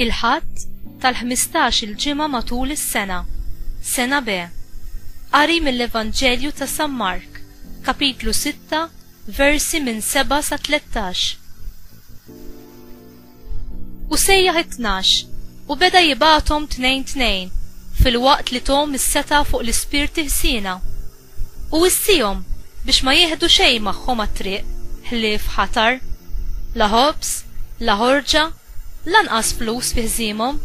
Il-Ħadd tal-15-il ġimgħa matul is-sena. Sena B. Qari mill-Evanġelju ta' San Mark, kapitlu 6, versi minn 7 sa 13. U sejjaħ it-tnax, u beda jibgħathom tnejn tnejn, filwaqt li thom is-setgħa fuq l-ispirti ħsiena. U wissihom biex ma jieħdu xejn magħhom għat-triq ħlief ħatar, la ħobż, la ħorġa, lanqas flus fi ħżiemhom,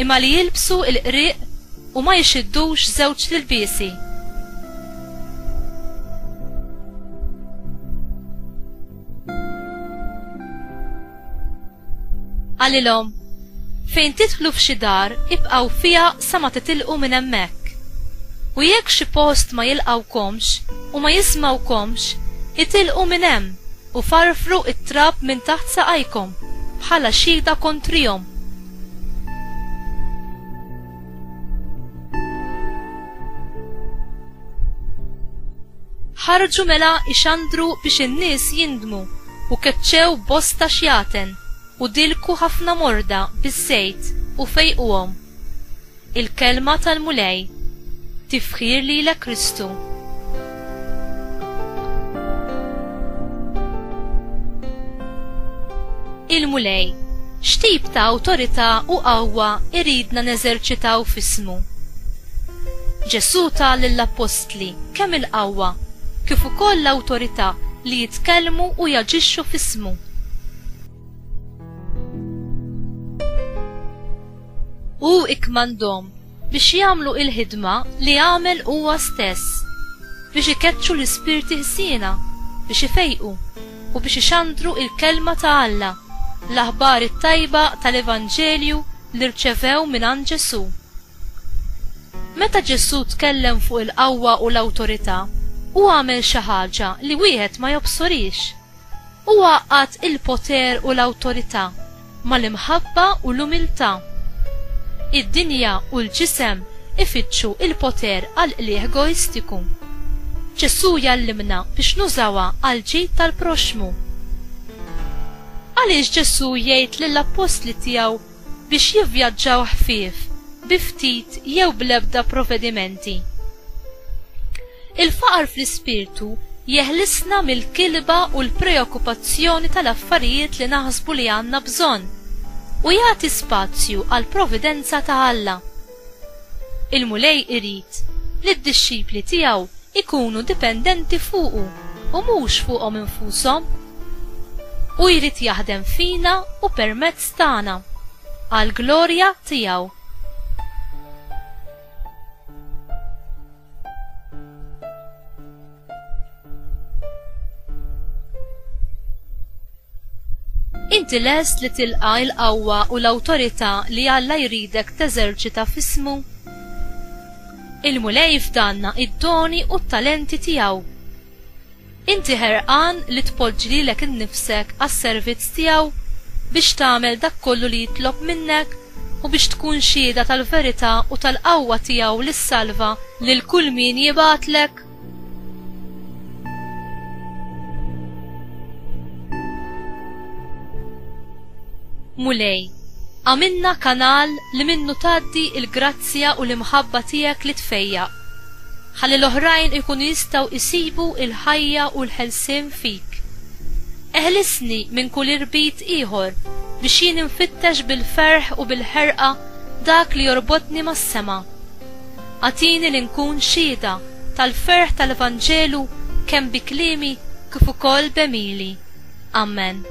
imma li jilbsu l-qrieq u ma jxiddux żewġt ilbiesi. Qalilhom, Fejn tidħlu f'xi dar, ibqgħu fiha sa ma titilqu minn hemmhekk. U jekk xi post ma jilqgħukomx u ma jismgħukomx, itilqu minn hemm u farfru t-trab minn taħt saqajkom bħala xhieda kontrihom. Ħarġu mela jxandru biex in-nies jindmu u keċċew bosta xjaten u dilku ħafna morda biż-żejt u fejquhom. Il-Kelma tal-Mulej. Tifħir lilek Kristu. Il-Mulej, x'tip ta' awtorità u qawwa jridna neżerċitaw f'ismu? Ġesù ta lill-appostli kemm il-qawwa kif ukoll l-awtorità li jitkellmu u jaġixxu f'ismu. Hu ikkmandhom biex jagħmlu il-ħidma li għamel huwa stess, biex ikeċċu l-ispirti ħsiena, biex ifejqu, u biex ixandru il-kelma ta' Alla, l-aħbar it-tajba tal-Evanġelju li rċevew mingħand Ġesù. Meta Ġesù tkellem fuq il-qawwa u l-awtorità, hu għamel xi ħaġa li wieħed ma jobsorhiex. Hu għaqqad il-poter u l-awtorità mal-imħabba u l-umiltà. Id-dinja u l-ġisem ifittxu l-poter għal qligħ egoistiku. Ġesù jgħallimna biex nużawha għall-ġid tal-proxxmu. Għaliex Ġesù jgħid lill-appostli tiegħu biex jivvjaġġaw ħfief, bi ftit jew bl-ebda provvedimenti. Il-faqar fl-ispirtu jeħlisna mill-kilba u l-preokkupazzjoni tal-affarijiet li naħsbu li għandna bżonn, u jagħti spazju għall-providenza ta' Alla. Il-Mulej irid li d-dixxipli tiegħu jkunu dipendenti fuqu u mhux fuqhom infushom. Hu jrid jaħdem fina u permezz tagħna, għall-glorja tiegħu. Inti lest li tilqa' l-qawwa u l-awtorità li Alla jridek teżerċita f'ismu? Il-Mulej fdanna id-doni u t-talenti tiegħu. Inti ħerqan li tpoġġi lilek innifsek għas-servizz tiegħu biex tagħmel dak kollu li jitlob minnek u biex tkun xhieda tal-verità u tal-qawwa tiegħu li ssalva lil kull min jibgħatlek? Mulej, għamilna kanal li minnu tgħaddi l-grazzja u l-imħabba tiegħek li tfejjaq. Ħalli l-oħrajn ikunu jistgħu jsibu l-ħajja u l-ħelsien fik. Eħlisni minn kull irbit ieħor biex jien infittex bil-ferħ u bil-ħerqa dak li jorbotni mas-sema. Agħtini li nkun xhieda tal-ferħ tal-Evanġelu kemm bi kliemi kif ukoll b'għemili. Ammen.